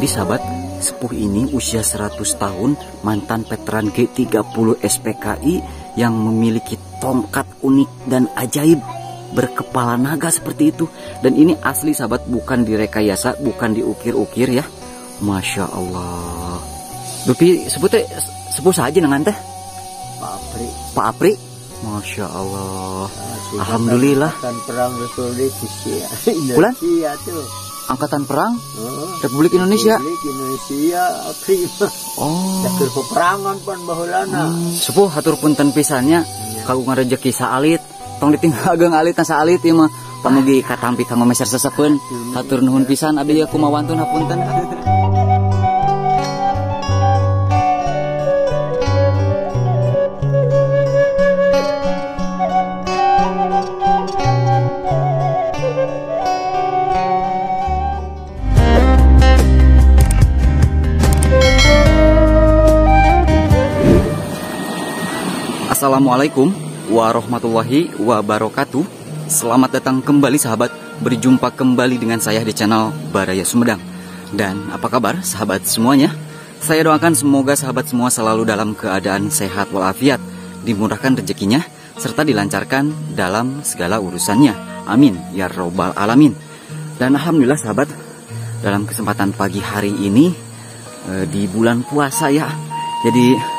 sahabat, sepuh ini usia 100 tahun, mantan veteran G30 SPKI yang memiliki tongkat unik dan ajaib berkepala naga seperti itu. Dan ini asli sahabat, bukan direkayasa, bukan diukir-ukir ya. Masya Allah. Dupi sebutnya sepuh saja dengan teh Pak Apri. Pak Apri, Masya Allah. Alhamdulillah. Angkatan Perang Republik Indonesia tuh. Angkatan Perang Republik Indonesia. Republik Indonesia Apri. Oh. Keur peperangan pan baheulana. Sepuh hatur punten pisannya kagungan rejeki saalit. Tong ditinggal ageng alit na saalit ieu mah. Pamugi katampi kanggo meser sesepeun. Hatur nuhun pisan abdi kumaha wantun hapunten. Assalamualaikum warahmatullahi wabarakatuh. Selamat datang kembali sahabat, berjumpa kembali dengan saya di channel Baraya Sumedang. Dan apa kabar sahabat semuanya? Saya doakan semoga sahabat semua selalu dalam keadaan sehat walafiat, dimurahkan rezekinya, serta dilancarkan dalam segala urusannya. Amin ya robbal alamin. Dan alhamdulillah sahabat, dalam kesempatan pagi hari ini di bulan puasa ya. Jadi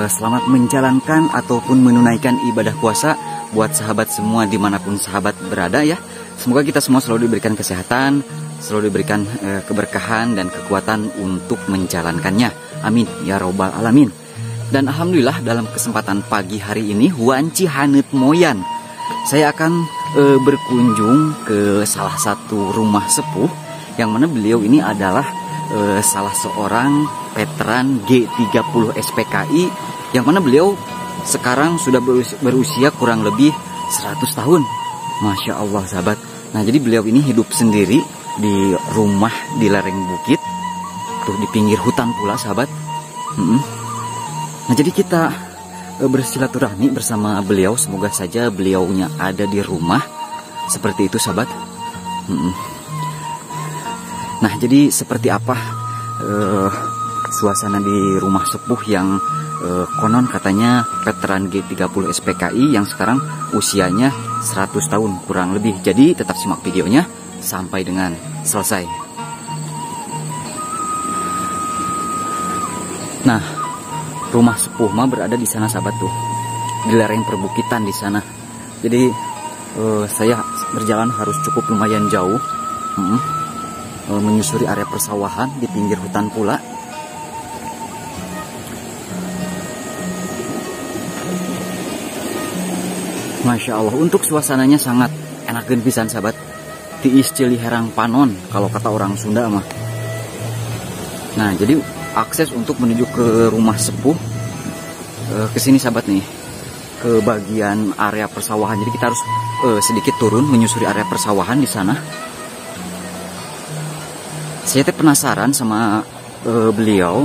selamat menjalankan ataupun menunaikan ibadah puasa buat sahabat semua dimanapun sahabat berada ya. Semoga kita semua selalu diberikan kesehatan, selalu diberikan keberkahan dan kekuatan untuk menjalankannya. Amin ya robbal alamin. Dan alhamdulillah dalam kesempatan pagi hari ini wanci haneut moyan, saya akan berkunjung ke salah satu rumah sepuh yang mana beliau ini adalah salah seorang veteran G30 SPKI yang mana beliau sekarang sudah berusia kurang lebih 100 tahun. Masya Allah sahabat. Nah jadi beliau ini hidup sendiri di rumah di lereng bukit, tuh di pinggir hutan pula sahabat. Nah jadi kita bersilaturahmi bersama beliau. Semoga saja beliaunya ada di rumah seperti itu sahabat. Nah jadi seperti apa suasana di rumah sepuh yang konon katanya veteran G30 SPKI yang sekarang usianya 100 tahun kurang lebih. Jadi tetap simak videonya sampai dengan selesai. Nah, rumah sepuh mah berada di sana sahabat tuh, di lereng perbukitan di sana. Jadi saya berjalan harus cukup lumayan jauh, menyusuri area persawahan di pinggir hutan pula. Masya Allah, untuk suasananya sangat enakeun pisan sahabat. Tiis Ciliherang Panon kalau kata orang Sunda mah. Nah, jadi akses untuk menuju ke rumah sepuh ke sini sahabat nih, ke bagian area persawahan. Jadi kita harus sedikit turun menyusuri area persawahan di sana. Saya teh penasaran sama beliau,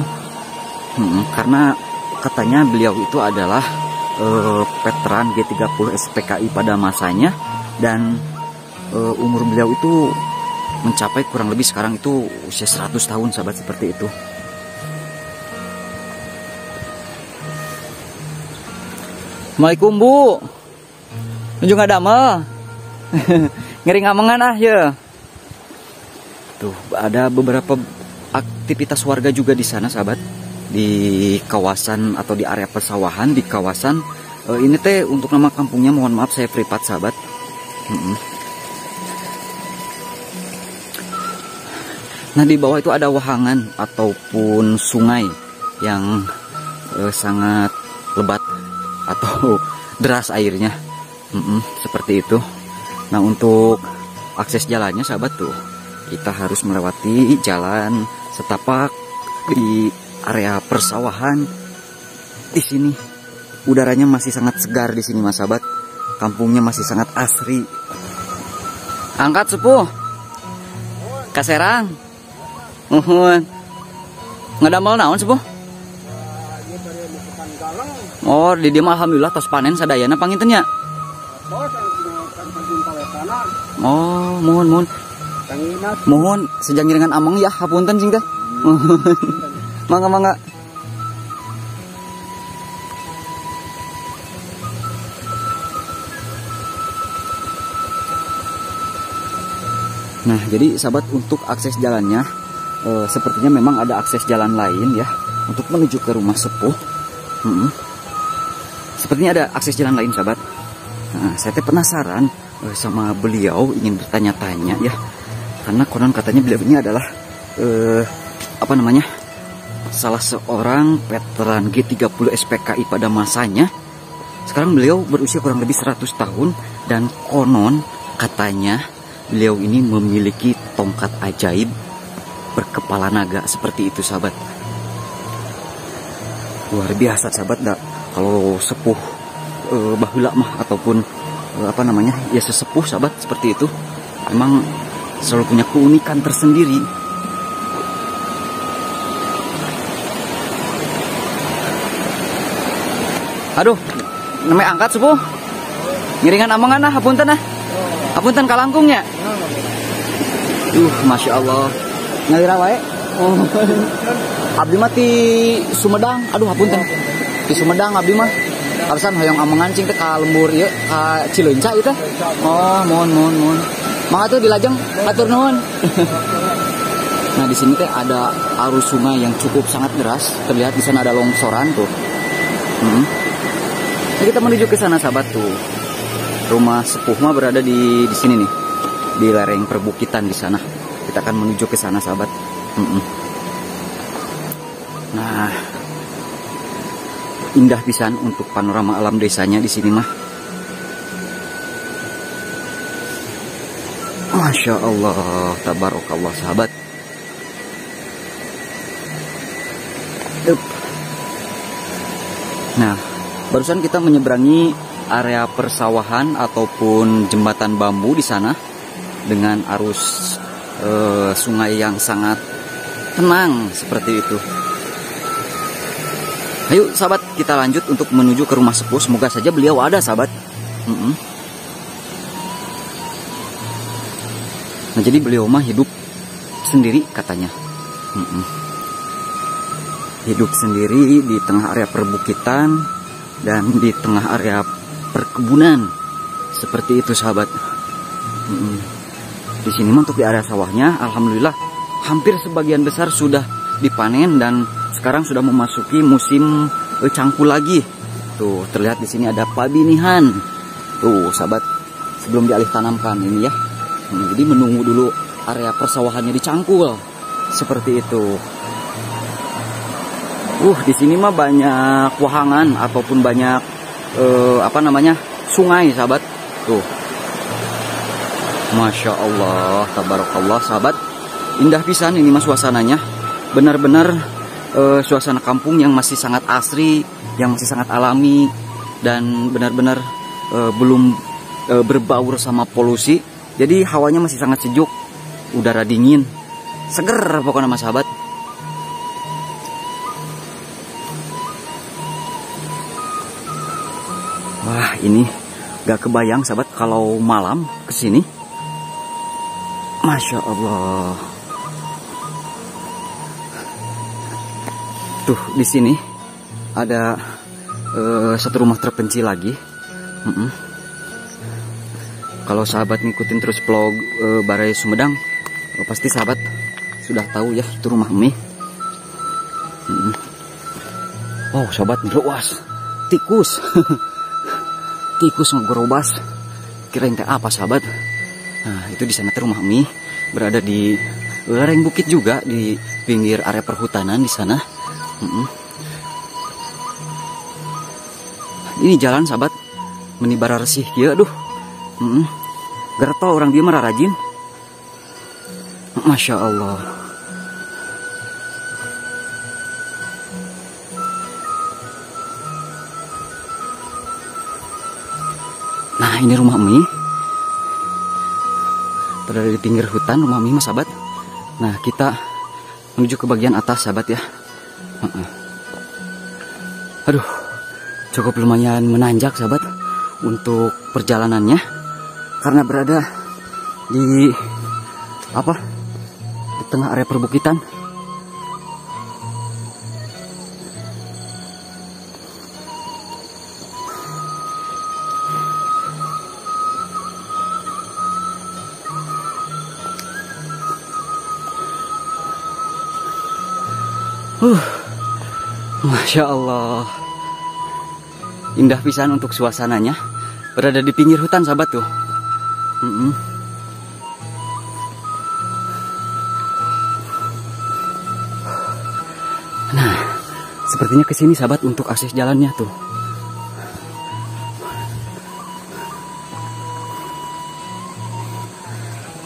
karena katanya beliau itu adalah veteran G30 SPKI pada masanya, dan umur beliau itu mencapai kurang lebih sekarang itu usia 100 tahun sahabat, seperti itu. Assalamualaikum Bu, nuju ngadamel. Ngering amengan ah ya. Tuh ada beberapa aktivitas warga juga di sana sahabat, di kawasan atau di area persawahan di kawasan ini teh untuk nama kampungnya mohon maaf saya privat sahabat. Nah di bawah itu ada wahangan ataupun sungai yang sangat lebat atau deras airnya, seperti itu. Nah untuk akses jalannya sahabat tuh kita harus melewati jalan setapak di area persawahan. Di sini udaranya masih sangat segar di sini mas sahabat. Kampungnya masih sangat asri. Angkat sepuh. Kaserang. Muhun. Ngadamel naon sepuh? Oh, di dieu mah alhamdulillah tos panen sadayana panginten nya. Oh, muhun muhun. Mohon sejang ngiringan ameng ya, hapunten sing teh. Mangga mangga. Nah, jadi sahabat, untuk akses jalannya sepertinya memang ada akses jalan lain ya untuk menuju ke rumah sepuh. Sepertinya ada akses jalan lain, sahabat. Nah, saya teh penasaran sama beliau, ingin bertanya-tanya ya, karena konon katanya beliau ini adalah apa namanya, salah seorang veteran G30 SPKI pada masanya. Sekarang beliau berusia kurang lebih 100 tahun dan konon katanya beliau ini memiliki tongkat ajaib berkepala naga seperti itu, sahabat. Luar biasa, sahabat. Dah, kalau sepuh baheula mah ataupun apa namanya ya, sesepuh, sahabat, seperti itu memang selalu punya keunikan tersendiri. Aduh, namanya angkat sepuh. Ngiringan amongan ah, hapunten ah. Hapunten kalangkungnya. Masya Allah. Ngalira wae. Oh. Abdi mah ti Sumedang. Aduh, hapunten. Ti Sumedang abdi mah. Alasan hoyong amengan cing teh ka lembur ieu, ka Cileunca ieu teh. Oh, mohon mohon mohon. Mangga tuh dilajeng, hatur nuhun. Nah, di sini teh ada arus sungai yang cukup sangat deras. Terlihat di sana ada longsoran tuh. Nah, kita menuju ke sana, sahabat tuh. Rumah sepuh mah berada di sini nih, di lereng perbukitan di sana. Kita akan menuju ke sana, sahabat. Nah, indah pisan untuk panorama alam desanya di sini mah. Masya Allah, tabarakallah, sahabat. Nah, barusan kita menyeberangi area persawahan ataupun jembatan bambu di sana dengan arus sungai yang sangat tenang seperti itu. Ayo sahabat, kita lanjut untuk menuju ke rumah sepuh. Semoga saja beliau ada, sahabat. Nah, jadi beliau mah hidup sendiri katanya. Hidup sendiri di tengah area perbukitan dan di tengah area perkebunan seperti itu, sahabat. Di sini untuk di area sawahnya, alhamdulillah hampir sebagian besar sudah dipanen dan sekarang sudah memasuki musim cangkul lagi. Tuh, terlihat di sini ada pabinihan. Tuh, sahabat, sebelum dialih tanamkan ini ya. Jadi menunggu dulu area persawahannya dicangkul seperti itu. Di sini mah banyak wahangan ataupun banyak apa namanya, sungai, sahabat. Tuh, Masya Allah, tabarakallah, sahabat. Indah pisan ini mah suasananya. Benar-benar suasana kampung yang masih sangat asri, yang masih sangat alami, dan benar-benar belum berbaur sama polusi. Jadi hawanya masih sangat sejuk, udara dingin, seger pokoknya mas sahabat. Wah, ini gak kebayang sahabat kalau malam kesini. Masya Allah. Tuh di sini ada satu rumah terpencil lagi. Kalau sahabat ngikutin terus vlog Baraya Sumedang, pasti sahabat sudah tahu ya itu rumah mie. Oh sahabat, luas tikus. Tikus ngegerobas, kirain teh apa sahabat. Nah itu di sana teh rumah mie, berada di lereng bukit juga, di pinggir area perhutanan di sana. Ini jalan sahabat, menibara resih kieu, aduh. Gertol orang dia mah rajin. Masya Allah. Nah ini rumah mie, berada di pinggir hutan rumah mie mas sahabat. Nah kita menuju ke bagian atas sahabat ya. Aduh, cukup lumayan menanjak sahabat untuk perjalanannya, karena berada di apa, di tengah area perbukitan. Masya Allah. Indah pisan untuk suasananya. Berada di pinggir hutan sahabat tuh. Nah, sepertinya ke sini sahabat untuk akses jalannya tuh.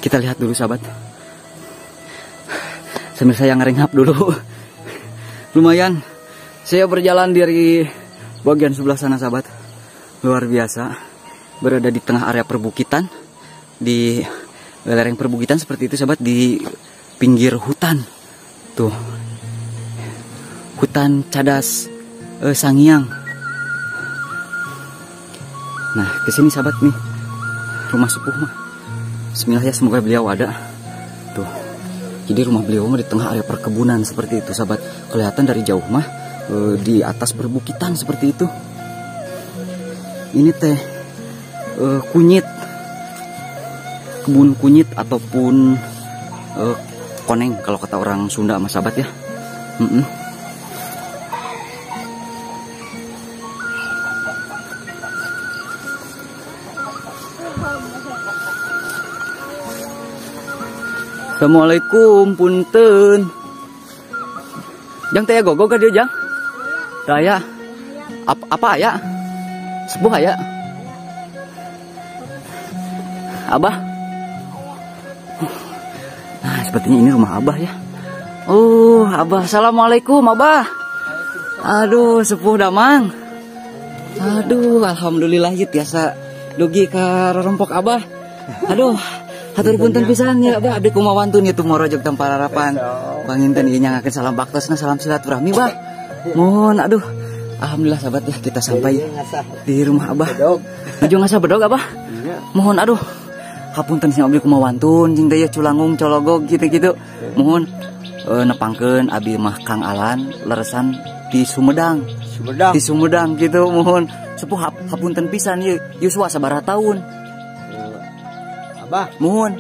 Kita lihat dulu sahabat. Sambil saya ngerenghap dulu. Lumayan. Saya berjalan dari bagian sebelah sana sahabat. Luar biasa. Berada di tengah area perbukitan. Di lereng perbukitan seperti itu sahabat. Di pinggir hutan. Tuh. Hutan Cadas Sangiang. Nah, kesini sahabat nih. Rumah sepuh mah. Bismillah ya, semoga beliau ada. Tuh. Jadi rumah beliau mah di tengah area perkebunan seperti itu sahabat. Kelihatan dari jauh mah di atas perbukitan seperti itu. Ini teh kunyit. Kebun kunyit ataupun koneng kalau kata orang Sunda sama sahabat ya. Assalamualaikum, punten. Jang teh gogo ka dieu jang? Taya. Apa aya? Sepuh aya? Abah. Nah, sepertinya ini rumah Abah ya. Oh, Abah. Assalamualaikum, Abah. Aduh, sepuh damang. Aduh, alhamdulillah ieu tiasa dugi ka rorompok Abah. Aduh. Hatur punten pisan ya Abah, abdi kumaha wantun ieu tumorojog tampararapan. Panginten ieu nyangakeun salam baktosna, salam silaturahmi, Bah. Mohon aduh. Alhamdulillah sahabat ya, kita sampai di rumah Abah. Nuju ngasah bedog Abah. Mohon aduh. Hapunten sing abdi kumaha wantun jeung teh culangung cologog gitu-gitu. Mohon nepangkeun abdi mah Kang Alan leresan di Sumedang. Di Sumedang gitu mohon. Sepuh hapunten pisan ieu yuswa sabaraha tahun? Abah. Mohon.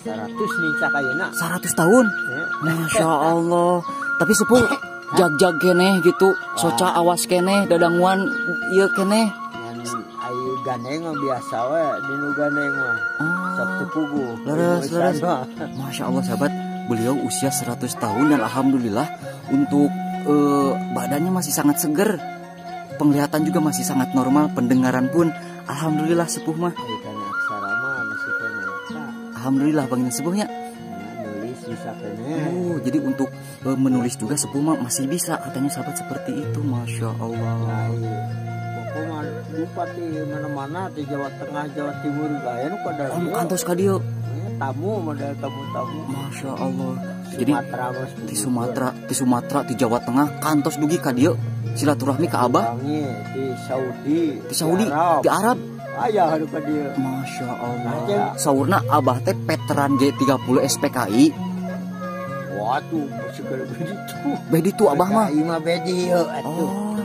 100 nincak ayeuna. 100 tahun. Masya Allah. Tapi sepuh jag-jag keneh gitu, soca awas keneh, dadanguan ieu keneh. Ayo gandeng mah biasa we, dinu gandeng mah. Sabtu puguh. Leres, leres. Masya Allah sahabat, beliau usia 100 tahun dan alhamdulillah untuk badannya masih sangat seger. Penglihatan juga masih sangat normal, pendengaran pun alhamdulillah sepuh mah. Alhamdulillah bang sepuhnya. Nulis bisa kene. Oh, jadi untuk menulis juga sepuh mah masih bisa katanya sahabat seperti itu. Masya Allah. Pokoknya lupa di mana-mana di Jawa Tengah, Jawa Timur gaya nu pada. Oh, kantos ka dieu. Tamu model tamu-tamu. Masya Allah. Jadi di Sumatera, di Sumatera, di Jawa Tengah kantos dugi ka dieu silaturahmi ka Abah. Di Saudi, di Saudi, di Arab. Ayah harus ka dieu. Masya Allah. Saurna Abah teh veteran G30 SPKI. Waduh, masih kada begitu. Bedi tuh Abah mah. PKI mah bedi ieu atuh. Oh.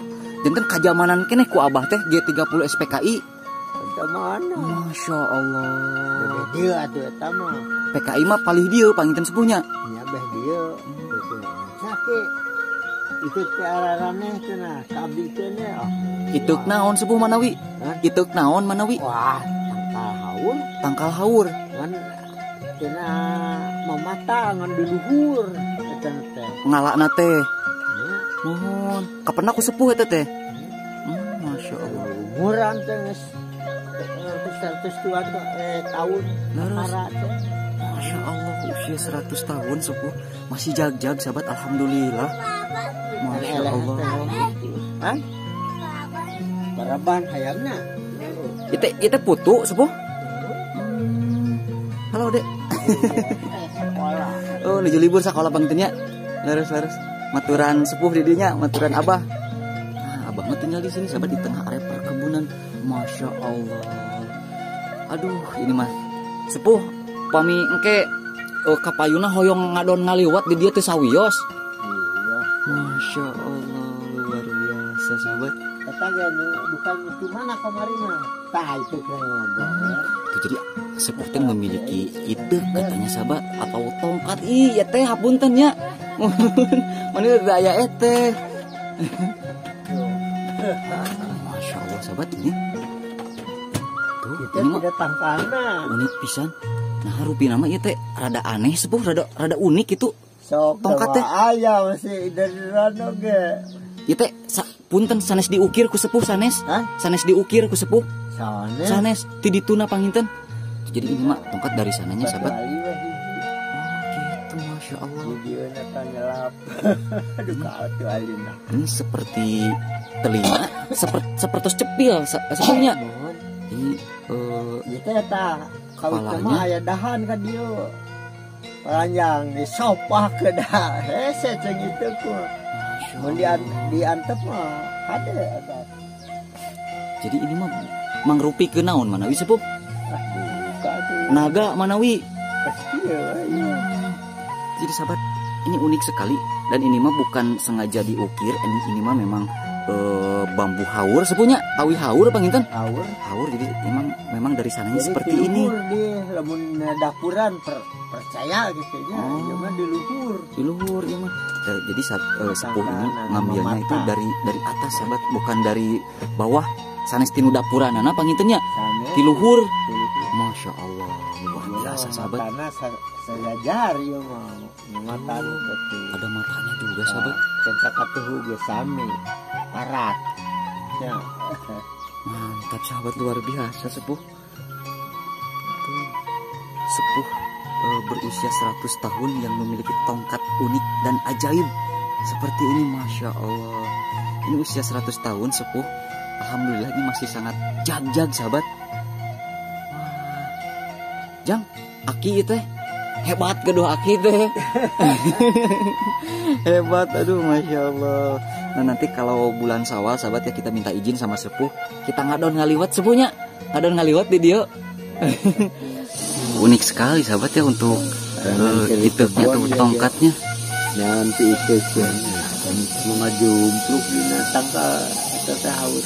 Janten kajamanan keneh ku Abah teh G30 SPKI. Mana? Masya Allah. Bedi atuh eta mah. PKI mah palih dieu panginten sepuhnya. Nya beh dieu. Sakit. Ikut ke araraneh cenah, ka abdi teh nya. Iteuk naon sepuh manawi? Iteuk naon manawi? Wah, tangkal haur. Tangkal haur. Ngan cenah mamata ngan di luhur eta teh. Ngalakna teh. Nuhun. Kapan aku sepuh eta teh? Masya Allah. Umuran teh geus 102 tahun. Masya Allah, usia 100 tahun sepuh masih jag-jag sahabat, alhamdulillah. Masya Allah. Hah? Baraban hayamna. Itu putu sepuh. Halo dek. Sekolah. Oh, nuju libur sekolah bang nya. Leres leres. Maturan sepuh didinya, maturan abah. Nah, abah mah tinggal di sini sahabat di tengah area perkebunan. Masya Allah. Aduh, ini mah sepuh pami engke kapayuna hoyong ngadon ngaliwat di dia teh sawios. Iya. Masya Allah, luar biasa sahabat. Tetangga bukan di mana kemarin mah. Tah itu kan. Tuh, jadi sepuh teh memiliki itu katanya sahabat atau tongkat. Ih, ya teh hapunten nya. Mun daya teh. Masya Allah sahabat ini. Tuh, kita ini tidak tangkana. Unik pisan. Nah, rupi nama ieu teh rada aneh sepuh, rada unik itu. Sok tongkat teh. Aya masih dari rano ge. Ieu teh punten sanes diukir ku sepuh sanes. Hah? Sanes diukir ku sepuh. Sanes. Sanes ti dituna panginten. Jadi ini mah tongkat dari sananya sahabat. Oh gitu, Masya Allah. Ini seperti telinga, seperti cepil sepuhnya. Ini kepalanya aya dahan ka dieu. Panjang disopah ke dah. Hese ceng itu ku. Mun diantep mah hade eta. Jadi ini mah mangrupi ke naon manawi sepuh? Naga manawi. Jadi sahabat, ini unik sekali dan ini mah bukan sengaja diukir, ini mah memang bambu haur sepuhnya, awi haur panginten. Haur. Haur, jadi memang dari sananya jadi seperti ini. Di lamun dapuran percaya gitu ya, ieu mah di luhur. Di luhur ieu mah. Jadi saat sepuh ini ngambilnya itu dari atas sahabat, bukan dari bawah. Sanes tinu dapuranana pangintennya. Di luhur. Masya Allah, luar biasa sahabat. Matana sejajar ieu mah, matana teh. Ada matanya juga sahabat. Centak katuhu ge sami. Parat. Ya. Mantap sahabat, luar biasa sepuh. Tuh. Sepuh berusia 100 tahun yang memiliki tongkat unik dan ajaib seperti ini, Masya Allah. Ini usia 100 tahun sepuh. Alhamdulillah ini masih sangat jag-jag sahabat. Wah. Jang, aki itu hebat kedua aki teh. Hebat, aduh Masya Allah. Nah nanti kalau bulan Syawal sahabat ya, kita minta izin sama sepuh, kita ngadon ngaliwat sepuhnya, ngadon ngaliwat di dia. Unik sekali sahabat ya untuk ituknya tuh tongkatnya. Nanti itu mau ngajumpluk dina tangka eta teh haur.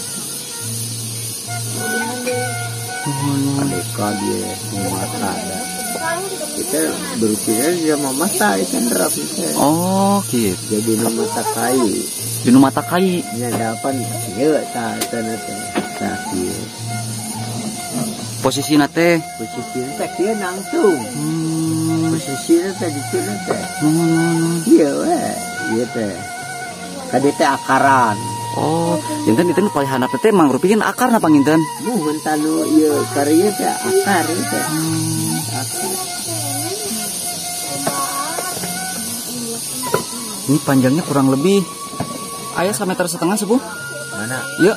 Adeka dia mata ada. Kita berpikir dia mau mata itu nerap. Oh gitu. Jadi nu mata kai. Di nu mata kai. Nya dapan ieu tah eta teh. Tah kieu. Posisina teh? Posisina teh kieu nangtung. Posisina teh di dieu teh. Kieu we, ieu teh. Kadi teh akaran. Oh, janten itu paling handap teh mangrupikeun akarna panginten. Muhun tanu ieu karya teh akar ieu teh. Akar. Ini panjangnya kurang lebih aya 1,5 meter sepuh. Mana? Iya.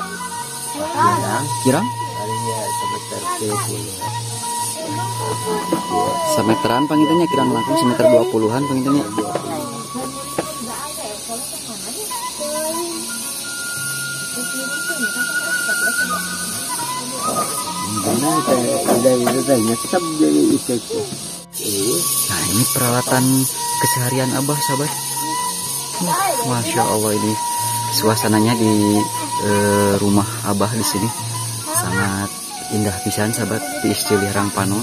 Kirang. Kirang? Kalinya 1,20 m. Semeteran pangintennya, kirang langkung 1,20 m pangintennya. Nah ini peralatan keseharian abah sahabat. Masya Allah, ini suasananya di rumah abah di sini sangat indah pisan sahabat, di Cilirang Panon.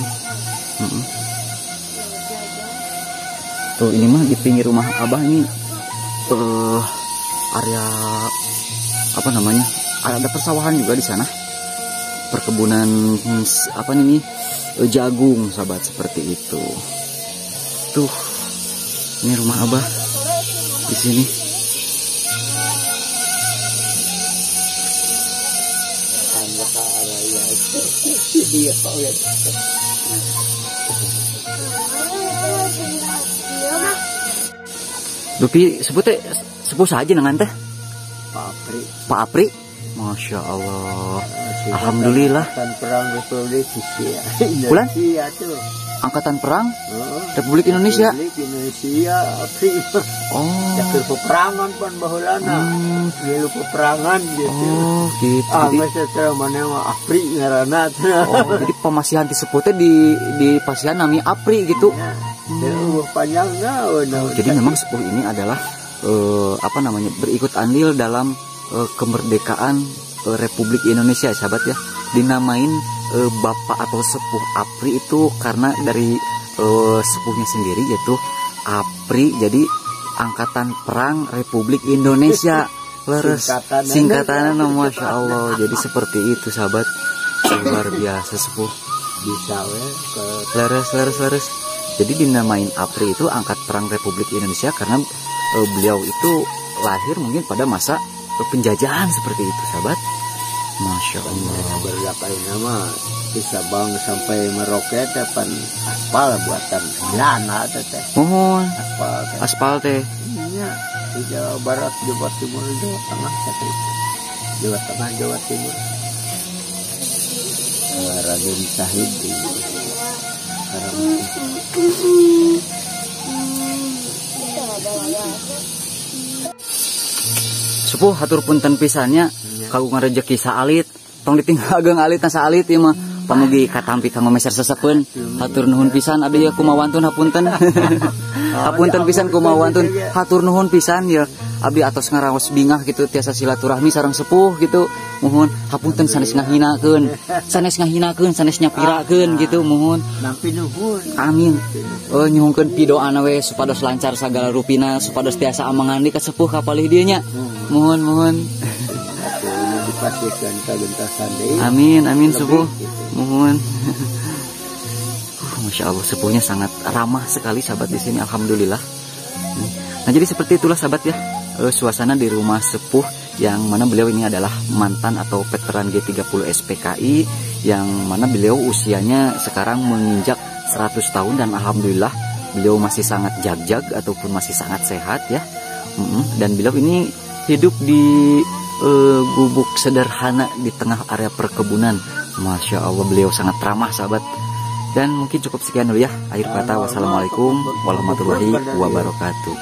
Tuh ini mah di pinggir rumah abah ini area apa namanya? Ada persawahan juga di sana. Perkebunan apa nih jagung sahabat, seperti itu. Tuh ini rumah abah di sini. Dupi sebut teh sepuh saja dengan teh Pak Apri. Pak Apri, Masya Allah. Alhamdulillah. Angkatan Perang Republik Indonesia. Bulan? Tuh. Angkatan Perang Republik Indonesia. Republik Indonesia. Apri. Oh. Ya peperangan pan baheulana. Ngilu peperangan gitu. Oh, gitu. Ah, geus teh mana mah Apri ngaranna. Oh, jadi pamasihan ti sepuh teh di pasihan nami Apri gitu. Ya. Panjangna. Jadi memang sepuh ini adalah apa namanya, berikut andil dalam kemerdekaan Republik Indonesia sahabat ya. Dinamain bapak atau sepuh Apri itu karena dari sepuhnya sendiri yaitu Apri, jadi Angkatan Perang Republik Indonesia. Leres. Singkatanna Masya Allah. Jadi seperti itu sahabat. Luar biasa sepuh. Bisa we. Leres leres leres. Jadi dinamain APRI itu Angkat Perang Republik Indonesia karena beliau itu lahir mungkin pada masa penjajahan seperti itu sahabat. Masya Allah. Berapa nama di Sabang sampai Merauke teh pan aspal buatan Belanda teh. Mohon. Aspal teh. Aspal teh. Iya, di Jawa Barat, Jawa Timur, Jawa Tengah teh. Jawa Tengah, Jawa Timur. Raden Sahid di Sepuh hatur punten pisannya kagungan rejeki saalit tong ditinggal ageng alit na saalit ieu mah pamugi katampi kanggo meser sesepeun hatur nuhun pisan abdi ya kumawantun hapunten hapunten pisan kumawantun hatur nuhun pisan ya abdi atos ngaraos bingah gitu tiasa silaturahmi sareng sepuh gitu muhun hapunten sanes ngahinakeun sanes nyapirakeun gitu muhun nampi nuhun amin nyuhunkeun pidoana we supados lancar sagala rupina supados tiasa amangan di ka sepuh ka palih dieu nya muhun muhun amin amin sepuh muhun. Masya Allah sepuhnya sangat ramah sekali sahabat di sini alhamdulillah. Nah jadi seperti itulah sahabat ya suasana di rumah sepuh yang mana beliau ini adalah mantan atau veteran G30 SPKI yang mana beliau usianya sekarang menginjak 100 tahun dan alhamdulillah beliau masih sangat jagjag ataupun masih sangat sehat ya. Dan beliau ini hidup di gubuk sederhana di tengah area perkebunan. Masya Allah beliau sangat ramah sahabat. Dan mungkin cukup sekian dulu ya. Akhir kata wassalamualaikum warahmatullahi wabarakatuh.